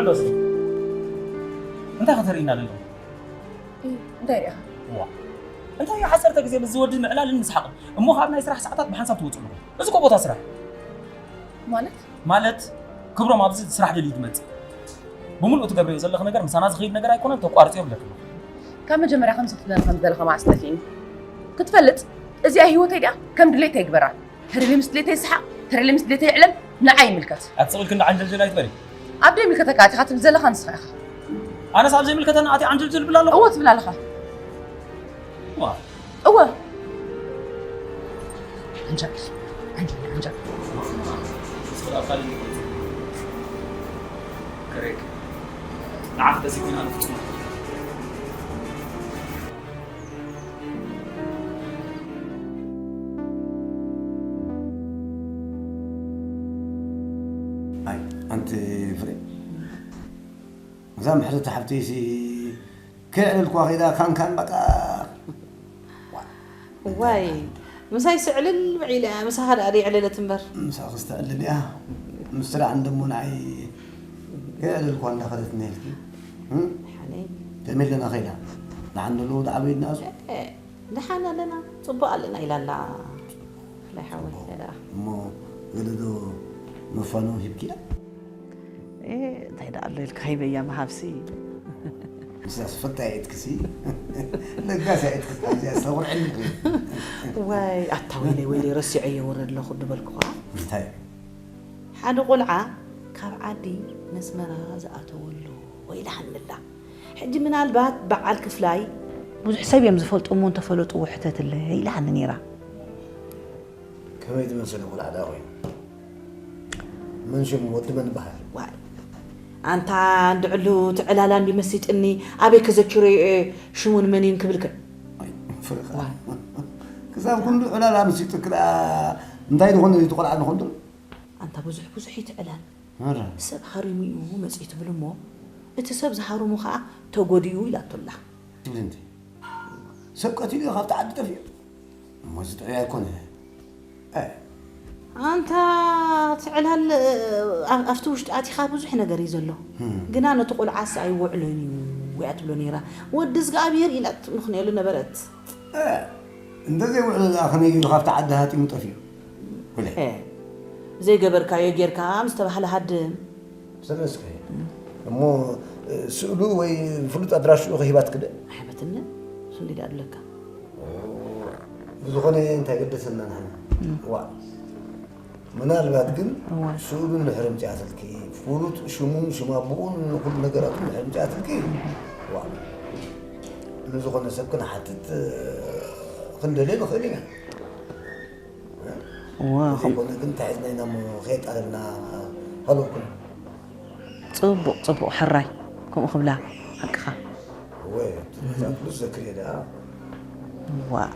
ኣሎ እስኪ። እንታይ ከተርእይና ዘሎ? እንታይ ሪኢኻ? ዋ። እንታይ እዩ ዓሰርተ ግዜ ምስ ዝወዲ ምዕላልን ምስሓቕን? እሞ ካብ ናይ ስራሕ ሰዓታት ብሓንሳብ ትወጽኡ ኣለኹም። እዚ እኮ ቦታ ስራሕ። ማለት? ማለት ክብሮም ኣብዚ ስራሕ ደልዩ ዝመጽእ። ብምሉእ ትገብርዮ ዘለኺ ነገር ምሳና ዝኸይድ ነገር ኣይኮነን፣ ተቋርጽዮ ይብለኪ። ካብ መጀመርያ ከምዚ ክትብለኒ ከም ዝደለኻ መዓስ ጠፊእኒ? ክትፈልጥ እዚኣ ህይወተይ ድያ? ከም ድሌተይ ይግበራ። ተደልየ ምስ ድሌተይ ይስሓቕ፣ ተደልየ ምስ ድሌተይ ይዕለል፣ ንዓይ ይምልከት። ኣትስቕ ኢልኪ እንዳ ዓንጀልጀል ኣይትበሊ። ኣብ ደይ ይምልከተካ ኣቲ ኢኻ ትብል ዘለኻ ንስኻ ኢኻ። ኣነስ ኣብ ዘይምልከተኒ ኣቲ ዓንጀልጀል እብል ኣለኹ? እወ ትብል ኣለኻ። ዋ። እወ። ዓንጀል፣ ዓንጀል፣ ዓንጀል። ንዓኽ ተዘይኮይኑ ኣነ ፍጹም ኣይኮንኩን። ኣይ፣ ኣንቲ ፍሬ፣ እዛ ምሕረት ሓፍተይሲ ከየዕለልኳ ከይዳ ካንካን በቃ። ዋይ፣ ምሳይ ስዕልል ውዒላ፣ ምሳኻ ደኣ ደይዕለለት እምበር። ምሳኺ ስተዕልል እያ። ምስ ስራሕ እንደሞ ንዓይ ከየዕለልኳ እንዳኸደት እኒሀልኪ። እም? ሓነይ። ከመይ ኣለና ከይዳ? ደሓን ዶ ኣለዉ? ደኣ ኣበይ እናሱ? እ፣ ደሓን ኣለና፣ ጽቡቕ ኣለና ኢላ ኣላ። ብፍላይ ሓወይ፣ ጽቡቕ። ደኣ። እሞ ገለ ዶ መፋነዊ ሂብኪ እያ? ኤ፣ እንታይ ደኣ ኣሎ ኢልካ ሃይበያ ምሃብሲ። ምስላስ ፈታ የእትክሲ። ለጋስ የእትክሲ፣ እዚኣ ዝተቑርዐኒ እኮ እዩ። ዋይ፣ ኣታ ወይለይ፣ ወይለይ፣ ረሲዐዮ ወረ ኣለኹ ድበልኩኻ። እንታይ? ሓደ ቆልዓ ካብ ዓዲ ነስመራ ዝኣተወሉ ኢላሃኒ ኣላ። ሕጂ ምናልባት በዓል ክፍላይ ብዙሕ ሰብ እዮም ዝፈልጡ እሞ እንተፈለጥዎ ሕተትለይ ኢላሃኒ ነይራ። ከመይ ዝመሰለ ቆልዓ ደኣ ኮይኑ? መን ሽሙ? ወዲ መን ይበሃል? ዋይ፣ ኣንታ እንድዕሉ እቲ ዕላላ እንዲ መሲጥኒ፣ ኣበይ ከዘኪሮ እየ ሽሙን መን እዩን ክብልከ? ኣይ፣ ፍርኻ። ዋይ። ክሳብ ክንዱ ዕላላ መሲጡክ ደኣ እንታይ ዝኾነ እቲ ቆልዓ ንኾን ትብል? ኣንታ ብዙሕ ብዙሕ ይትዕላል። ኣረ። ሰብ ሃሪሙ እዩ መጺኡ ትብል እሞ፣ እቲ ሰብ ዝሃርሙ ኸኣ ተጎዲኡ ኢላቶ ኣላ። ትብል እንተ። ሰብ ቀቲሉ እዩ ካብቲ ዓዲ ጠፊኡ። እሞ እዚ ጥዑይ ኣይኮነ። እ። ኣንታ ትዕላል፣ ኣብ-፣ ኣብቲ ውሽጢ ኣቲኻ ብዙሕ ነገር እዩ ዘሎ። ህም። ግና ነቲ ቆልዓስ ኣይውዕሎን እዩ እያ ትብሎ ነይራ። ወዲ እግዚኣብሔር ኢላ ትምኽነየሉ ነበረት። እ፣ እንተዘይውዕሎ ደኣ ከመይ ገይሩ ካብቲ ዓዲ ሃጢሙ ጠፊኡ? ወለ። እ፣ ዘይገበርካዮ ጌርካ ምስ ተባህለ ሃድም። ተመስገን። እሞ፣ እ፣ ስእሉ ወይ ፍሉጥ ኣድራሽኡ ከሂባትክ ዶ? ኣይሃበትንን። ክንደይ ደኣ ኣለካ? ኦ፣ ብዝኾነ እንታይ ገደሰና ንሕና? እም። ዋ። ምናልባት ግን እዋ። ስእሉ እንድሕር ኣምጺኣትልኪ፣ ፍሉጥ ሽሙን ሽም ኣቦኡን ኩሉ ነገራቱ እንድሕር ኣምጺኣትልኪ፣ ዋ። ንዝኾነ ሰብ ክንሓትት፣ እ፣ ክንደልዮ ንኽእል ኢና። እዋ፣ ከምኡ። ዘይኮነ ግን እንታይ ሒዝና ኢና እሞ ከየጣለልና ሃለውኩም። ጽቡቕ፣ ጽቡቕ፣ ሕራይ፣ ከምኡ ክብላ ሓቅኻ። እወ፣ ትምህርታት ብዙሕ ዘክር እየ ደኣ። ዋእ።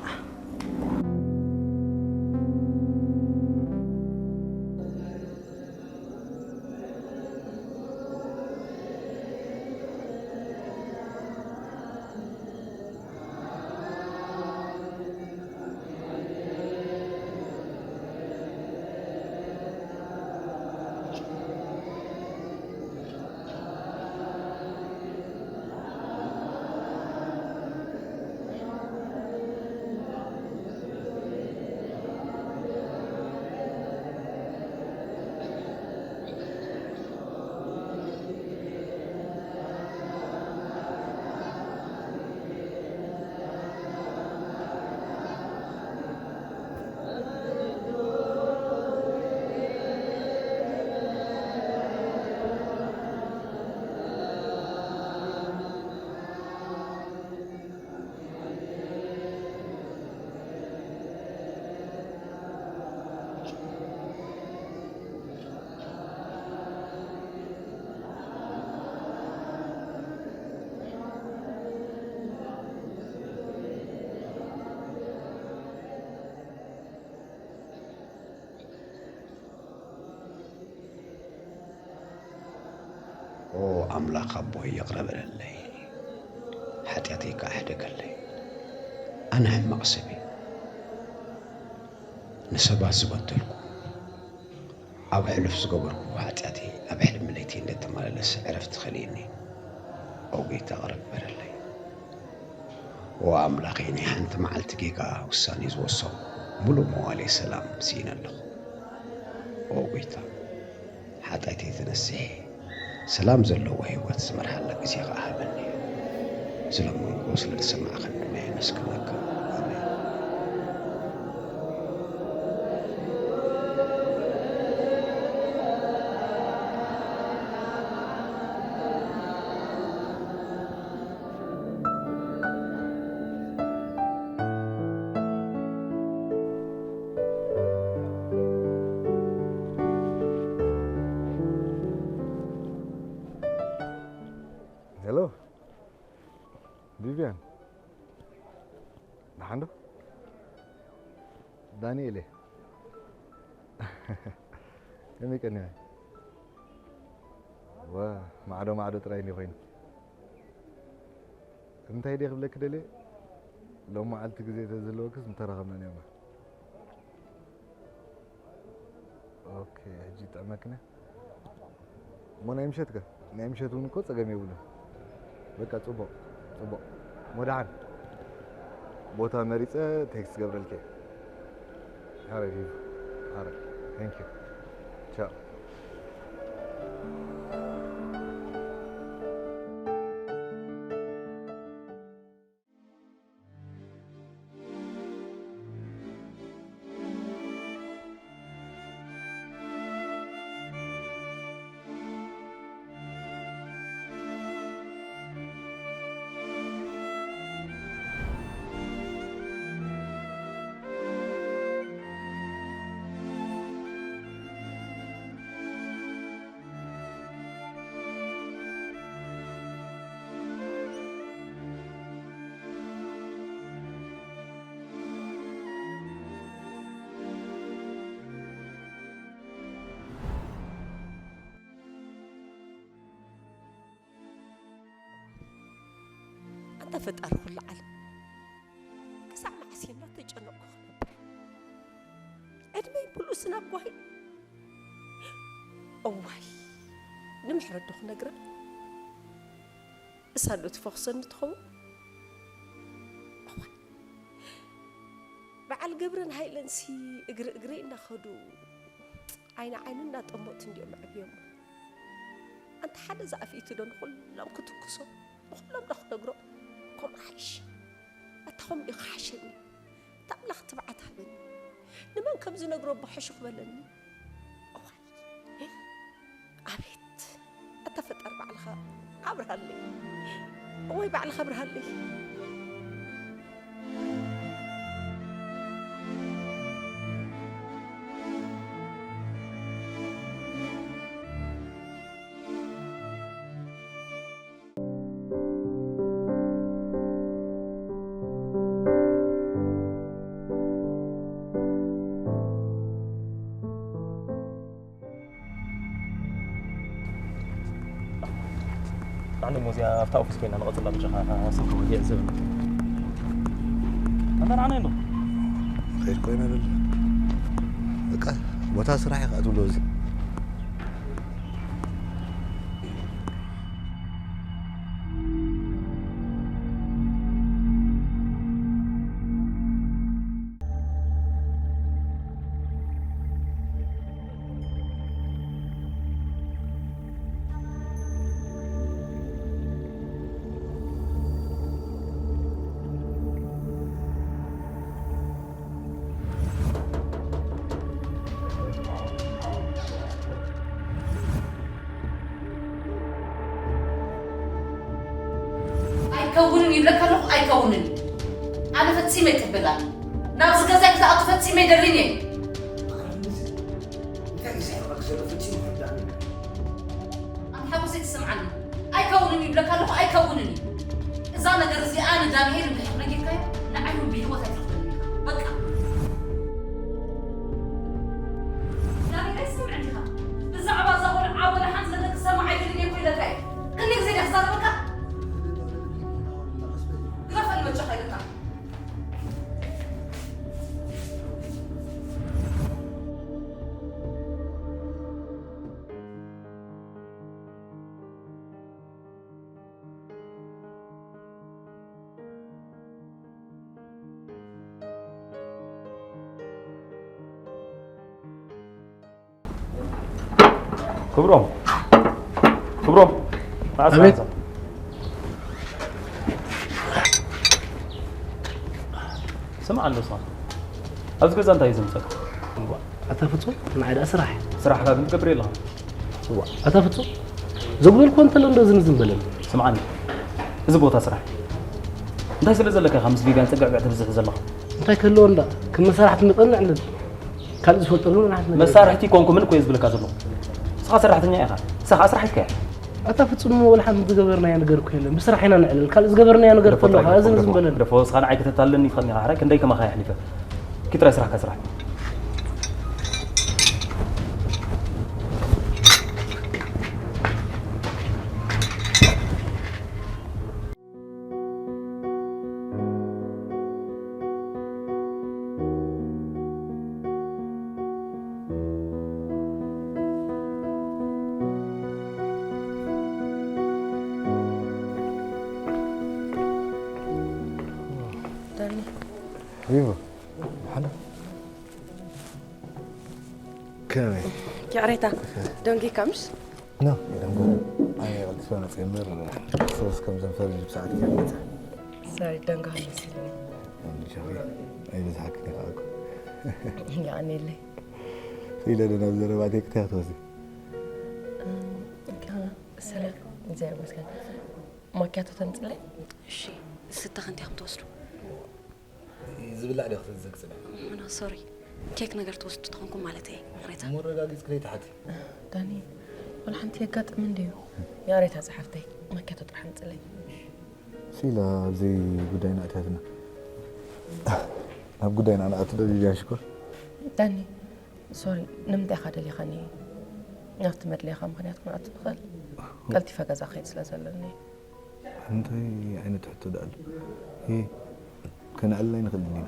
ኦ ኣምላኽ ኣቦይ፣ ይቕረ በለለይ፣ ሓጢኣተይ ከኣ ሕደገለይ። ኣነ ሕማቕ ሰብ እየ፣ ንሰባት ዝበደልኩ፣ ኣብ ሕሉፍ ዝገበርኩዎ ሓጢኣተይ ኣብ ሕልምለይ እቲ እንዳተመላለሰ ዕረፍቲ ከልእኒ። ኦ ጎይታ፣ ቅረብ በለለይ። ኦ ኣምላኸይ፣ ናይ ሓንቲ መዓልቲ ጌጋ ውሳኔ ዝወሰኹ፣ ምሉእ መዋልየ ሰላም ስኢነ ኣለኹ። ኦ ጎይታ፣ ሓጢኣተይ ተነስሔ፣ ሰላም ዘለዎ ህይወት ዝመርሓላ ግዜ ኸኣ ሃበኒ። ዝለመንኩ ስለ ዝሰማዕኸኒ ድማ የመስግነካ። ኣሜን። ሄሎ ቪቪያን፣ ደሓን ዶ? ዳንኤል እየ። ከመይ ቀኒኻ? ዋ፣ ማዕዶ ማዕዶ ጥራይ እንድዩ ኮይኑ። እንታይ ድየ ክብለኪ ደልየ? ሎም መዓልቲ ግዜ ተዝህልወክስ ምተራኸብና ኔርና። ኦኬ፣ ሕጂ ይጥዕመክን እየ። እሞ ናይ ምሸት ከ? ናይ ምሸት እውን እኮ ጸገም የብሉን። በቃ ጽቡቕ፣ ጽቡቕ። እሞ ደሓን ቦታ መሪጸ ቴክስት ክገብረልኪ እየ። ሓራይ ቪቭ፣ ሓራይ። Thank you። ቻው። ኣንታ ፈጣሪ ኩሉ ዓለም፣ ክሳዕ መዓስ እየ እናተጨነቕኩ ክነብር? ዕድመይ ሙሉእ ስናብ ጓሂ። እዋይ፣ ንምሕረት ዶ ክነግራ? እሳ ዶ ትፈኹሰኒ ትኸውን? እዋይ፣ በዓል ገብረን ሃይለንሲ እግሪ እግረይ እናኸዱ፣ ዓይኒ ዓይኑ እናጠመቱ እንድዮም ኣዕብዮሞ። ኣንታ ሓደ ዝኣፍኢቱ ዶ ንኹሎም ክትኩሶ? ንኹሎም ዶ ክነግሮ? ከምኡ ሓይሽ። ኣታ ከምኡ እዩ ክሓሸኒ። ኣታ ኣምላኽ ትብዓት ሃበኒ። ንመን ከም ዝነግሮ እባ ሕሹኽ በለኒ። እዋይ፣ ኣቤት። ኣታ ፈጣሪ ባዕልኻ ኣብርሃለይ። እዋይ፣ ባዕልኻ ኣብርሃለይ። ንዓንደ እሞ እዚኣ ኣብታ ኦፊስ ኮይና ንቐጽላ ብጃኻ ስልኪ ወዲዐ ዝብል። ኣንታ ንዓና ኣሎ። ከይድ ኮይና ደላ። በቃ ቦታ ስራሕ ኢኻ ትብሎ እዚ። ኣይከውንን ይብለካ ኣለኹ፣ ኣይከውንን። ኣነ ፈጺመ ኣይቅበላን። ናብዚ ገዛ ክትኣቱ ፈጺመ ኣይደልን እየ። እንታይ እዩ ዝሕረቅ ዘሎ? ፈጺሙ ክርዳእኒ። ኣንታ ሓጎሰይ ትሰምዓኒ። ኣይከውንን ይብለካ ኣለኹ፣ ኣይከውንን እዩ። እዛ ነገር እዚኣ ንዳንኤል እንድሕር ነጊርካዮ፣ ንዓይ እውን ብህይወት ኣይትረኽበኒ ኢኻ። በቃ። ዳንኤል ኣይትሰምዕን ኢኻ። ብዛዕባ እዛ ቆልዓ ወላ ሓንቲ ነገር ክሰምዕ ኣይደልን እየ እኮ ኢለካ እየ። ክንደይ ግዜ ድየ ክዛረበካ? ግደፈኒ በጃኻ ኢለካ። ክብሮም፣ ክብሮም፣ መዓስ ኣቤት። መዓስ? ስምዓ እንዶ ስምዓ። ኣብዚ ገዛ እንታይ እዩ ዘምፀካ? ኣታ ፍጹም፣ ንዓይ ደኣ ስራሕ። ስራሕካ ግን ትገብር የለኻ። እዋ፣ ኣታ ፍጹም፣ ዘጉደልኩ እንተሎ እንዶ ዝም ዝም በለኒ። ስምዓኒ፣ እዚ ቦታ ስራሕ እንታይ ስለ ዘለካ ኢኻ ምስ ቪቪያን ጽግዕግዕ ትብዝሕ ዘለኻ? እንታይ ክህልዎ እንዳ፣ ከም መሳርሕቲ መጠን ንዕልል። ካልእ ዝፈልጠሉ ንዓት ነገር። መሳርሕቲ ኮንኩምን እኮ እየ ዝብለካ ዘለኹ። ንስኻ ሰራሕተኛ ኢኻ፣ ንስኻ ስራሕ ኢልካ ኢኻ። ኣታ ፍጹም፣ ወላ ሓንቲ ዝገበርናዮ ነገር እኮ የለን። ብስራሕ ኢና ንዕልል። ካልእ ዝገበርናዮ ነገር ግደፎ ተሎ ጥራይ ከዓ ግደፎ፣ ዝም ዝም ግደፎ፣ በለኒ። ግደፎ፣ ንስኻ ንዓይ ከተታልለኒ ይትኽእልኒ ኢኻ። ሕራይ ክንደይ ከማኻ የሕሊፈ። ኪድ ጥራይ ስራሕካ ስራሕ። ዳኒ፣ ሪቮ፣ ሓላ ከመይ? ይቕሬታ፣ ደንጊካ ምሽ? ኖ፣ የደንጎ። ኣነ ቀልጢፈ መፅእ እምበር፣ ሰለስ ከምዘን ፈረንጂ ብሰዓት እየ መፅእ። ሶሪ፣ ደንጎ መሲልኒ። እንሻ፣ ኣይበዝሓክን ይኸኣልኩ። የቐንየለይ። ኢለ ዶ ናብ ዘረባ ቴክታ ክትወስዲ? ሰላም፣ እግዚኣብሔር ይመስገን። ማኪያቶ ተምፅለይ? እሺ፣ ዝስተ ክንታይ ከም ትወስዱ? ዝብላዕ ዶ ክትዘግፅና? ኖ፣ ሶሪ። ኬክ ነገር ትወስዱ ተኾንኩም ማለት እየ። ይቕሬታ። መረጋጊፅ ክደይ ተሓቲ? ዳኒ፣ ወላ ሓንቲ የጋጥም እንድዩ። ይቕሬታ ፀሓፍተይ፣ ማኪያቶ ጥራሕ ኣምፅለይ። ሲላ ኣብዚ ጉዳይና ኣትያትና። ናብ ጉዳይና ንኣቱ ዶ ቪቪያን ሽኮር? ዳኒ፣ ሶሪ፣ ንምንታይ ኢኻ ደሊኻኒ? ናብቲ መድለይኻ ምኽንያት ክንኣቱ ንኽእል? ቀልጢፈ ገዛ ክኸይድ ስለ ዘለኒ። እንታይ ዓይነት ሕቶ ደኣ ኣሎ? እ፣ ከነዕልል ኣይንኽእልን ዲና?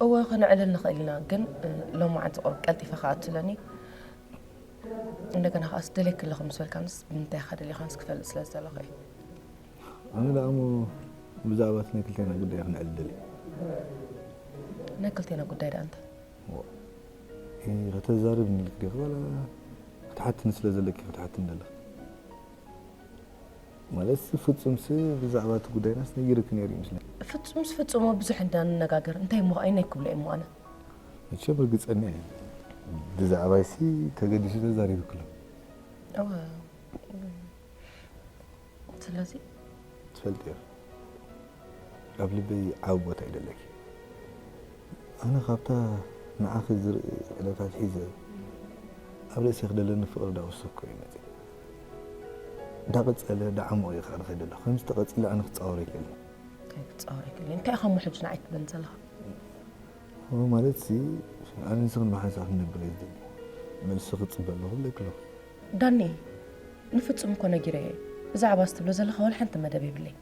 እወ፣ ከነዕልል ንኽእል ኢና፣ ግን፣ እ፣ ሎማዓንቲ ቁሩብ ቀልጢፈ ክኣቱ ኣለኒ። እንደገና ከኣስ ደልየኪ ኣለኹ ምስ በልካንስ ብምንታይ ኢኻ ደሊኻንስ ክፈልጥ ስለ ዝደለኹ እየ። ኣነ ደኣ እሞ ብዛዕባ እቲ ናይ ክልቴና ጉዳይ ክንዕልል ደልየ። ናይ ክልቴና ጉዳይ ደኣ እንታይ? ዋ፣ እ፣ ከተዛርብኒ ኢልኪ ዲኺ ዋላ ክትሓትኒ ስለ ዘለኪ ክትሓትኒ ዘለኺ? ማለትሲ ፍጹምሲ ብዛዕባ እቲ ጉዳይናስ ነጊሩኪ ነይሩ ይመስለኒ። ፍጹምስ ፍጹም ብዙሕ እንዳ ንነጋገር፣ እንታይ እሞ ኣይነይ ክብሎ እየ እሞ ኣነ። መቸም ርግጸኛ እየ። ብዛዕባይሲ ተገዲሱ ተዛሪብክሎ። እወ። ስለዚ ትፈልጢ ኢኺ፣ ኣብ ልበይ ዓቢ ቦታ እዩ ዘለኪ። ኣነ ካብታ ንዓኺ ዝርኢ ዕለታት ሒዘ ኣብ ርእሲ ክደለኒ ፍቕሪ ዳወሰኩ እዩ መጺእ። ዳቐጸለ ዳዓሞቕ እዩ ከዓ ንኸይድ ኣለኹ። ከምዚ ተቐጺለ ኣነ ክጻወር ኣይክእልን። እንታይ ክጻወር ኣይክእልን? እንታይ ኢኻ እሞ ሕጂ ንዓይ ትብለኒ ዘለኻ? ኦ፣ ማለትሲ ኣነ ንስኽን ብሓንሳእ ክንነብር እየ ዝደሊ። መልሲ ክጽበ ኣለኹ ብለኪ ኣለኹ። ዳኒ፣ ንፍጹም እኮ ነጊረዮ እየ። ብዛዕባ እዚ ትብሎ ዘለኻ ዋላ ሓንቲ መደብ የብለይን።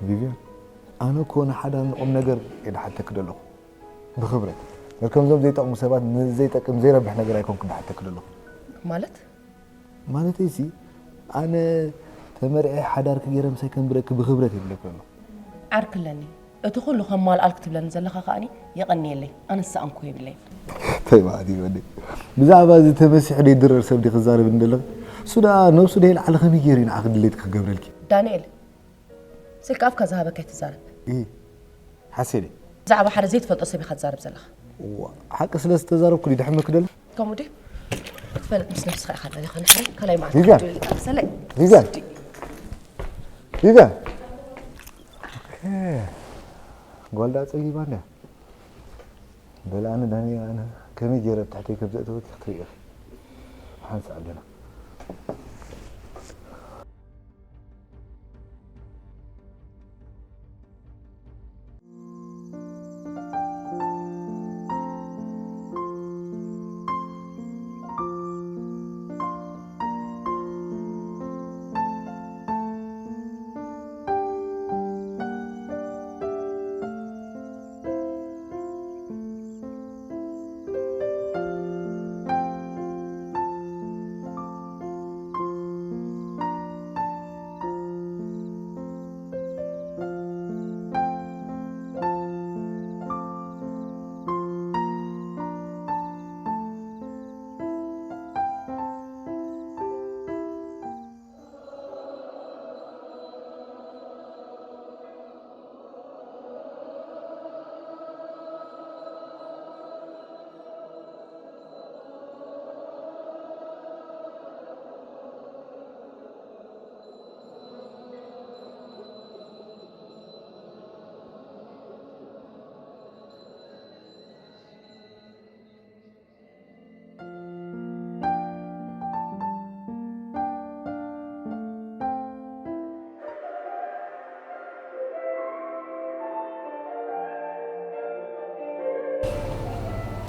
ቪቪያን፣ ኣነ እኮ ንሓዳር ንቁም ነገር እየ ድሓተኪ ደለኹ። ብኽብረት። ከምዞም ዘይጠቕሙ ሰባት ንዘይጠቅም ዘይረብሕ ነገር ኣይኮንኩን ድሓተኪ ደለኹ። ማለት? ማለተይሲ፣ ኣነ ተመርዐ ሓዳርኪ ገይረ ምሳይ ከንብረኪ ብኽብረት እየ ዝብለኪ ዘለኹ። ዓርኪ ኣለኒ። እቲ ኩሉ ከማልኣልክ ትብለኒ ዘለኻ ከኣኒ የቐንየለይ። ኣነ ዝሰኣንኩ የብለይን። ተይ በኣዲ ወዲ። ብዛዕባ እዚ ተመሲሑ ደይድረር ሰብ ዲ ክዛረብ እንደለኺ? እሱ ደኣ ነብሱ ደይልዓለ ከመይ ገይሩ እዩ ንዓኺ ድሌትኪ ክገብረልኪ? ዳንኤል፣ ስልኪ ኣፍካ ዝሃበካ ኣይትዛረብ። እ፣ ሓሴለ። ብዛዕባ ሓደ ዘይትፈልጦ ሰብ ኢኻ ትዛረብ ዘለኻ። ዋ፣ ሓቂ ስለ ዝተዛረብኩ ድዩ ድሕመኪ ደሎ? ከምኡ ድዩ? ክትፈልጥ ምስ ነብስኻ ኢኻ ደሊኻ ንሕሪ ካልኣይ መዓልቲ ቪቪያን። ክትብል ኢኻ። ሰለይ። ቪቪያን። ቪቪያን። ኦኬ። ጓል ደኣ ጸጊባ እንድያ። በል ኣነ ዳኒ፣ ኣነ ከመይ ገይረ ኣብ ትሕተይ ከም ዘእተወኪ ክትርኢ ኢኺ። ሓንሳእ ኣለና።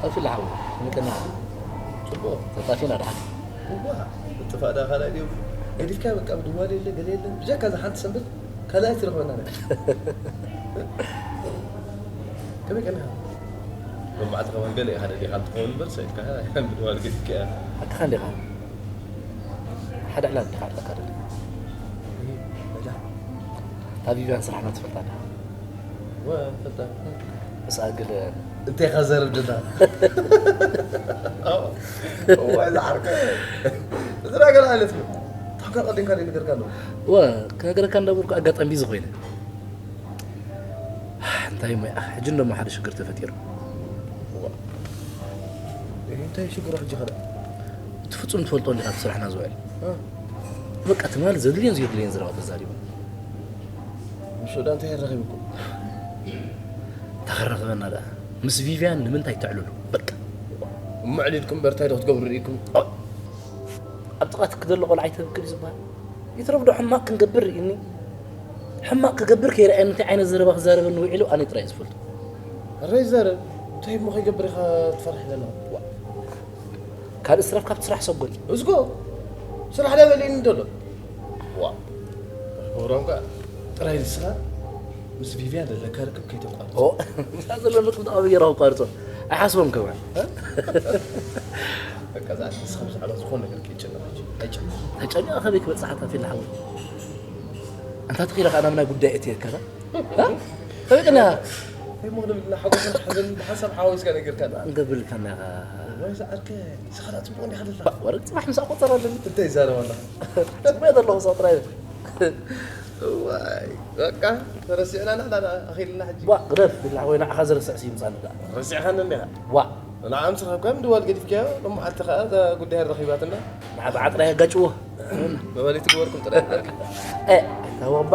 ኣፊ ለሓው ንቅና ጽቡቕ ተጣፊና ደሓን። እዋ፣ ጥፋእ ዳ ካልኣይ ድዮም? ገዲፍካ በቃ፣ ምድዋል የለ፣ ገለ የለ። ብጀካ እዛ ሓንቲ ሰንበት ካልኣይ ትረኽበና ነበር። ከመይ ቀኒኻ? ሎማዓንቲ ከማን ገለ ኢኻ ደሊኻ እንትኸውን እምበር፣ ሰኢድካ ምድዋል ገዲፍካ እያ። ሓቅኻ እንዲኻ። ሓደ ዕላል እንዲኻ ኣለካ ደሊ። እህ፣ በጃ። እታ ቪቪያን ስራሕና ትፈልጣ ዲኻ? ወ፣ ፈልጣ። ምስኣ ገለ እንታይ ኢኻ ዘረብ ደላ? እዋ፣ እዛ ዓርከ። እዚ ዳ ገለ ዓይነት እዩ። ታንካ ቀዲምካ ደይ ነገርካ ኣሎ? ወ፣ ክነግረካ እንዳበልኩ ኣጋጣሚ ቢዚ ኮይነ። እንታይ እሞ፣ ሕጂ እንደሞ ሓደ ሽግር ተፈጢሩ። እዋ። እህ፣ እንታይ ሽግሩ ሕጂ ኸዳ? እቲ ፍጹም ትፈልጦ እንዲኻ ኣብ ስራሕና ዝውዕል። እ። በቃ፣ ትማል ዘድልዮን ዘየድልዮን ዘረባ ተዛሪቡ። ምስ ወዳ እንታይ የራኺብኩም? ተኸራኽበና ደኣ። ምስ ቪቪያን ንምንታይ ተዕልሉ? በቃ። እሞ ዕሊልኩም በርታይ ዶ ክትገብሩ ርኢኩም? ኣብ ጥቓ ትክ ዘሎ ቆልዓ ኣይተብክል እዩ ዝበሃል። ይትረፍ ዶ ሕማቕ ክንገብር ርኢኒ? ሕማቕ ክገብር ከይረኣየኒ እንታይ ዓይነት ዘረባ ክዛረበኒ ውዒሉ ኣነ ጥራይ እየ ዝፈልጦ። ኣረ ይዛረብ። እንታይ እሞ ከይገብር ኢኻ ትፈርሕ ዘለኻ? ዋ። ካልእ ስረፍ ካብቲ ስራሕ ሰጎን። እስኮ፣ ስራሕ ዳ በሊኒ ደሎ። ዋ። ክብሮም ከ ጥራይ ንስኻ ምስ ቪቪያን ዘለካ ርክብ ከይተቋርጾ። ኦ፣ ምስኣ ዘሎ ርክብ ተቐቢረ ከቋርጾ። ኣይሓስቦን ከማን። በቃ፣ እዛ ንስኻ ብዛዕባ ዝኾነ ነገር ከይጨነቕ ሕጂ። ኣይጨነቕ። ተጨኒቐ ከመይ ክበጽሓ ታፊ ለሓወይ? ኣንታ ተኺኢለ ከኣ ናብ ናይ ጉዳይ እትየካ። እ? ከመይ ቀኒኻ? እንታይ እሞ ክንብል፣ ሓጎስን ሓዘንን ብሓንሳብ ሓዋዊስካ ነገርካና። እንገብር ኢልካና ኢኻ። ወይ ዝዓርከ፣ ንስኻ ደኣ ጽቡቕ እንዲኻ ደለኻ። ወረ ጽባሕ ምሳኣ ቆጸር ኣለኒ። እንታይ ይዛረብ ኣለኻ? ጽቡቕ እየ ዘለኹ፣ ምሳኡ ጥራይ። እዋይ፣ በቃ፣ ተረሲዕና ንሕና ደኣ ኣኺልና ሕጂ። ዋ፣ ግደፍ፣ ኢልና ወይ ንዓኻ ዝርስዕ ሲ ይምጻኒ ደኣ። ረሲዕኻኒ እንዲኻ? ዋ። ንዓ ምስ ረኸብካ ምድዋል ገዲፍካዮ፣ ሎማዓልቲ ኸኣ እዛ ጉዳይ ረኺባትና። ንዓ ብዓጥራ የጋጭዎ። መባሊት ግበርኩም ጥራይ። እ፣ ኣይታወቕባ።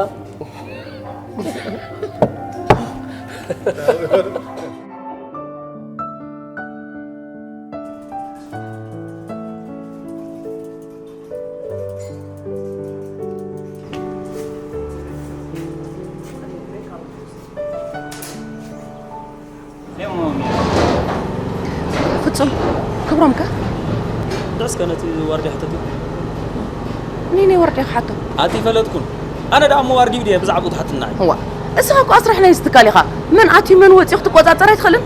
ፍጹም፣ ክብሮም ከ? ደስ ከ ነቲ ዋርድያ ሕተቱ። እኔ ነኝ ዋርድያ ክሓቶ? ኣቲ ፈለጥኩን። ኣነ ደኣ እሞ ዋርድዩ ድየ ብዛዕባኡ ትሓትናይ? እዋ፣ እስኻ እኮ ኣስራሕ ናይ ዝትካል ኢኻ። መን ኣትዩ መን ወፂኡ ክትቆፃፀር ኣይትኽእልን?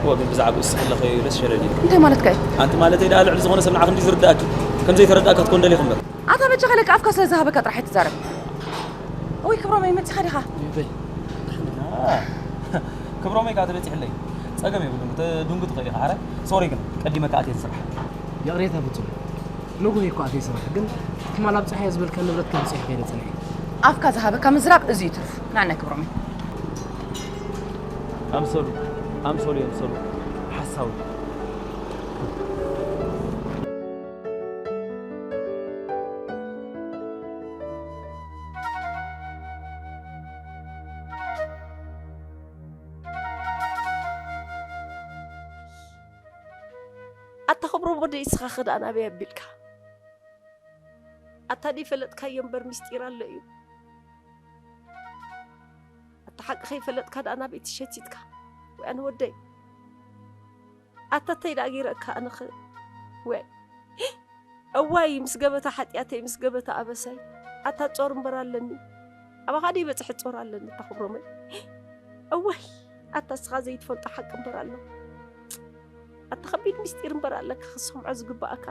እወ፣ ግን ብዛዕባኡ እስኺ ኣለኸ ኢለስ ሸለል ኢለ። እንታይ ማለትካ እዩ? ኣንቲ ማለተይ ደኣ ልዕሊ ዝኾነ ሰብ ንዓኺ እንዲ ዝርድኣኪ፣ ከም ዘይተረድኣካ ትኮን ደሊኹ እምበር። ኣታ በጃኻ ለካ ኣፍካ ስለ ዝሃበካ ጥራሕ ኣይትዛረብ። እውይ ክብሮመይ መጺኻ ዲኻ? ይበይ። ክብሮመይ ከኣ ተበጺሕለይ። ጸገም የብሉን፣ ክትድንጉ ትኽእል ኢኻ። ሓራይ ሶሪ ግን ቀዲመ ከኣ ኣትየ ስራሕ። ይቕሬታ ፍጹም። ንጉህ እኮ ኣትየ ስራሕ፣ ግን ትማል ኣብ ጸሓይ ዝበልካ ንብረት ክብጽሕ ከይደ ጸኒሐ። ኣፍካ ዝሃበካ ምዝራብ እዚ እዩ ትርፉ። ንዓና ክብሮመይ። ኣምሰሉ፣ ኣምሰሉ፣ ኣምሰሉ። ሓሳዊ። ኣታ ክብሮም ወደይ፣ እስኻ ኸ ደኣ ናበይ ኣቢልካ? ኣታ ደይፈለጥካዮ እምበር ምስጢር ኣሎ እዩ። ኣታ ሓቂ ከይፈለጥካ ደኣ ናበይ ትሸቲትካ? ወይ ኣነ ወደይ። ኣታ እንታይ ደኣ ገይረ እካ ኣነ ኸ? ወይ። እዋይ፣ ምስ ገበታ ሓጢኣተይ፣ ምስ ገበታ ኣበሳይ፣ ኣታ ጾር እምበር ኣለኒ። ኣባኻ ደይበጽሐ ጾር ኣለኒ፣ ኣታ ክብሮመይ። እዋይ፣ ኣታ እስኻ ዘይትፈልጦ ሓቂ እምበር ኣሎ። ኣታ ከቢድ ምስጢር እምበር ኣለካ፣ ክሰምዖ ዝግባኣካ።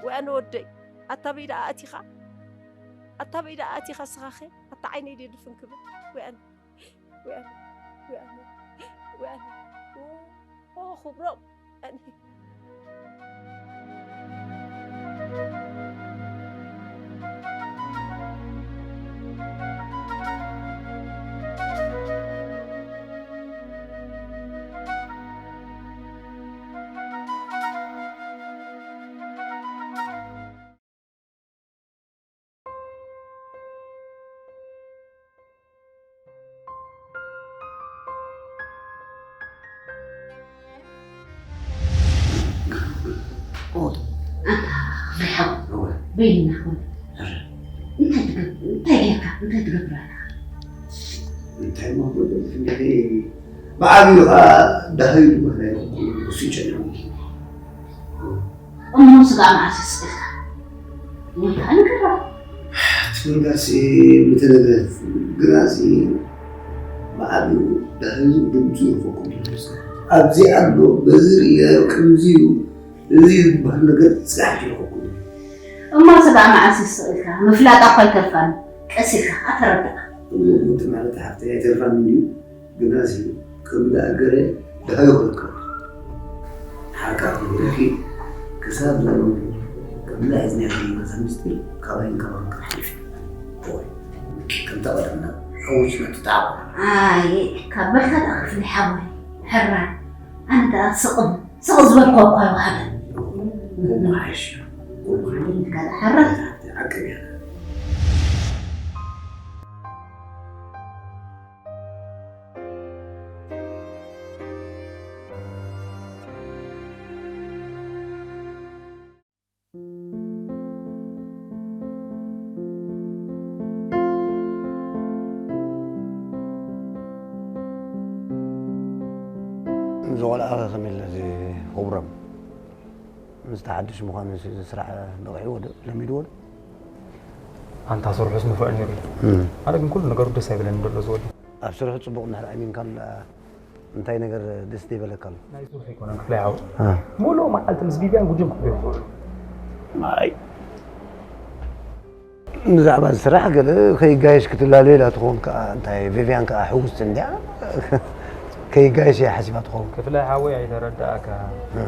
ወይ ኣነ ወደይ፣ ኣታ በይ ደኣ ኣቲኻ? ኣታ በይ ደኣ ኣቲኻ እስኻኸ? ኣታ ዓይነይ ድየ ድፍን ክብል? ወይ ኣነ። ወያነ፣ ወያነ፣ ወያነ። ኦ፣ ኦ፣ ክብሮም። ኦይ፣ ኣታ፣ ክፍሪ ሓው። እወ። በይንና ኾን። እረ። እንታይ ትገብ-፣ እንታይ ጌርካ? እንታይ ትገብር ኣለኻ? እንታይ እሞ ክገብር? እንግዲህ ብዓቢኡ ኸዓ ደሃዩ ድማ ናይ እሱ ይጨንቀኛል። እሞ ስጋ መዓስ ይስእልካ? ሞይታ ንገራ። ትንጋሲ ምተነግረት ግናሲ ብዓቢኡ ብሕዚ ድምፁ ይኸኩም። ኣብዚ ኣሎ በዚ ርእያዮ ከምዚ እዩ። እዚ ዝበሃል ነገር ፅራሕ ይኸኩም። እሞ ስጋ መዓስ ይስእልካ? ምፍላጣ እኳ ኣይተርፋን። ቀስ ኢልካ ኣተረዳእ። እሞ ማለት ሓፍተይ ኣይተርፋን እንድዩ። ግናሲ ከም ዝኣገረ ደሃዩ ክረክብ። ሓቃ ክብረኪ ክሳብ ዘመንኩ ከም ዝሕዝኒ ያለኝ መዛ ምስጢር ካባይን ካባን ክሓልፍ። ወይ ከምታ ቀደምና ሓዊስና ትጣዕቆ። ኣይ ካብ በልካ ደኣ ክፍሊ ሓወይ። ሕራይ ኣነ ደኣ ስቕም ስቕ ዝበልኮ እኳ ይውሃበን። ጎማ ሓይሽ። ጎማ ሓይሽ። ካልእ ሓራ። ዓቀብ እያ። እዚ ቆልዓ ከመይ ኢለ እዚ ክብሮም ምስ ተሓድሽ ምዃኑ እዚ ስራሕ በቂዕዎ ዶ ለሚድዎ ዶ? ኣንታ ስርሑስ ንፉዕ ነይሩ እዩ። ኣነ ግን ኩሉ ነገሩ ደስ ኣይበለኒ ዘሎ ዝወዲ። ኣብ ስርሑ ጽቡቕ እንድሕር ኣሚንካሉ ደኣ እንታይ ነገር ደስ ዘይበለካ ኣሎ? ናይ ስርሑ ኣይኮነን ክፍላይ ሓው። እ። ሙሉእ መዓልቲ ምስ ቪቪያን ጉጅም ክብሎ። ኣይ። ብዛዕባ ስራሕ ገለ ከይጋየሽ ክትላለዮ ኢላ ትኸውን ከኣ፣ እንታይ ቪቪያን ከኣ ሕውስቲ እንድያ። ከይጋየሽ እያ ሓሲባ ትኸውን። ክፍላይ ሓወይ ኣይተረዳእካ። እ።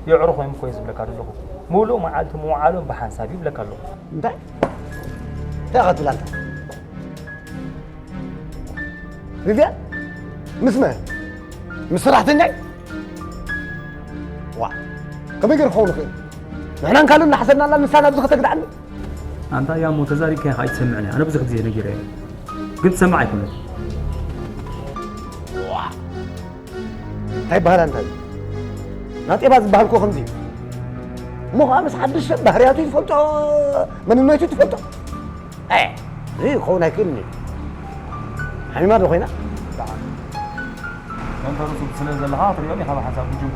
የዕሩ ኮይኑ እኮ እዩ ዝብለካ ዘለኹ። ሙሉእ መዓልቲ ምውዓሎም ብሓንሳብ ይብለካ ኣለኹ። እንታይ? እንታይ ኢኻ ትብል ኣንታ? ቪቪያን? ምስ መን? ምስ ሰራሕተኛይ? ዋ፣ ከመይ ገይሩ ክኸውን ይኽእል? ንሕናን ካልእን እናሓሰብናላ ንሳ ናብዚ ከተግድዓኒ? ኣንታ ያሞ ተዛሪብካያ ከኣ ኣይትሰምዕን እያ። ኣነ ብዙሕ ግዜ ነጊረያ። ግን ትሰምዕ ኣይኮነትን። ዋ፣ እንታይ ይበሃል ኣንታ? ናጤባ ዝበሃል እኮ ከምዚ እዩ። እሞ ኸዓ ምስ ሓድሽ ሰብ ባህርያቱ ትፈልጦ፣ መንነቱ ትፈልጦ። ኣይ፣ እዚ ክኸውን ኣይክእልን እዩ። ሓሚማ ዶ ኮይና? ደሓን። መምተሩ ስለ ዘለኻ ክትሪኦ ዲኻ ብሓንሳብ ጉጅም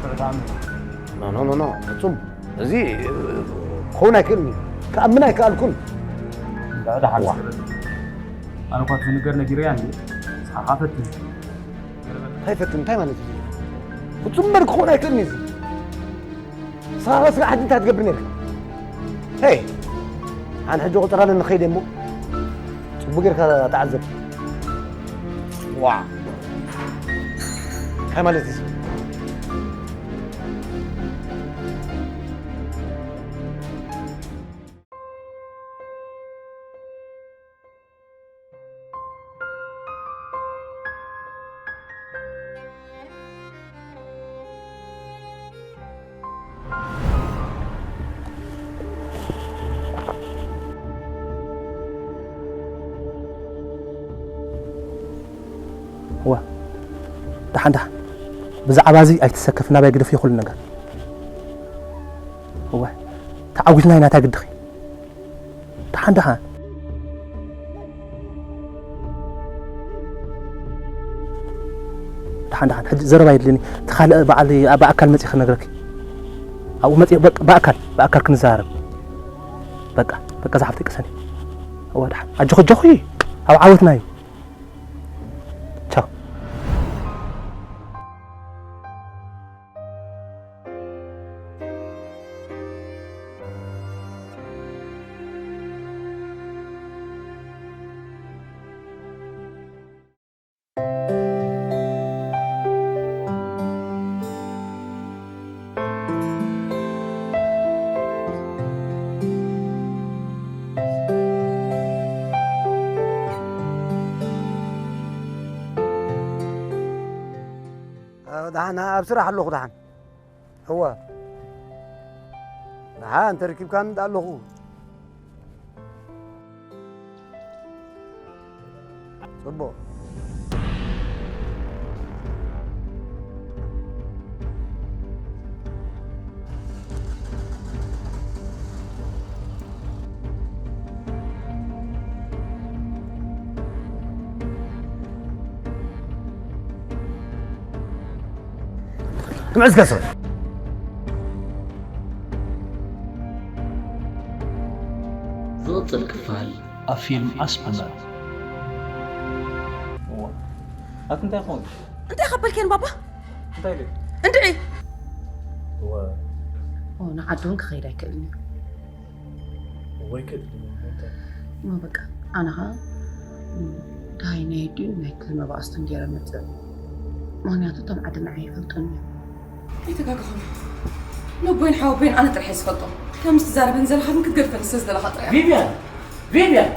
ሽዑ ተኣምር። ኖ፣ ኖ፣ ኖ፣ ኖ፣ ፍጹም። እዚ ክኸውን ኣይክእልን እዩ። ክኣምን ኣይከኣልኩን። እንዳ ደሓን ዋ። ስለ ኣነ እኳ እቲ ዝንገር ነጊረያ እንዲ። ንስኻ ኸኣ ፈትን። እንታይ ፈትን? እንታይ ማለት እዩ? ፍጹም እምበር ክኸውን ኣይክእልን እዩ እዚ። ንስኻ ከ ስራሕ ሕጂ እንታይ ትገብር ነርካ? ሄይ! ኣነ ሕጂ ቁጽራ ንኸይድ እሞ ጽቡቅ ጌርካ ተዓዘብ። ዋ! እንታይ ማለት እዩ? እወ፣ ደሓን፣ ደሓን። ብዛዕባ እዚ ኣይትሰከፍ፣ ናባይ ግደፍዮ ኩሉ ነገር። እወ፣ ተዓዊትና ኢና፣ እንታይ ግድኺ? ደሓን፣ ደሓን። ደሓን፣ ደሓን። ሕጂ ዘረባ የድልየኒ። እቲ ካልእ በዓል ብኣካል መጺእ ክነግረኪ። ኣብኡ መጺእ በ-፣ ብኣካል፣ ብኣካል ክንዘራረብ። በቃ፣ በቃ፣ ዝሓፍተይ ቅሰኒ። እወ፣ ደሓን። ኣጆኺ፣ ኣጆኺ። ኣብ ዓወትና እዩ። ቻው። ደሓን ኣብ ስራሕ ኣለኹ ደሓን። እወ። ደሓን ተረኪብካኒ ደኣ ኣለኹ። ጽቡቕ። ክምዕዝ ከስብ ዝቕፅል ክፋል ኣብ ፊልም ኣስመራ። ኣቲ እንታይ ኾን እንታይ ከበልከን ባባ? እንታይ ደ እንድዒ እወ ንዓዲ እውን ክኸይድ ኣይክእልን እዩ። ወይ ክእል እሞ በቃ ኣነ ኸዓ ዳሃይ ናይ ኣዲኡን ናይ ክል መባእስቱን ገይረ መፅእ። ምክንያቱ እቶም ዓዲ ንዓይ ይፈልጡን እዮም። ኣይተጋግኹም። ነቦይን ሓወቦይን ኣነ ጥራሕ እየ ዝፈልጦም። ከም ዝትዛረበን ዘለኻ ግን ክትገድፈኒ ስለ ዝደለኻ ጥራሕ። ቪቪያን ቪቪያን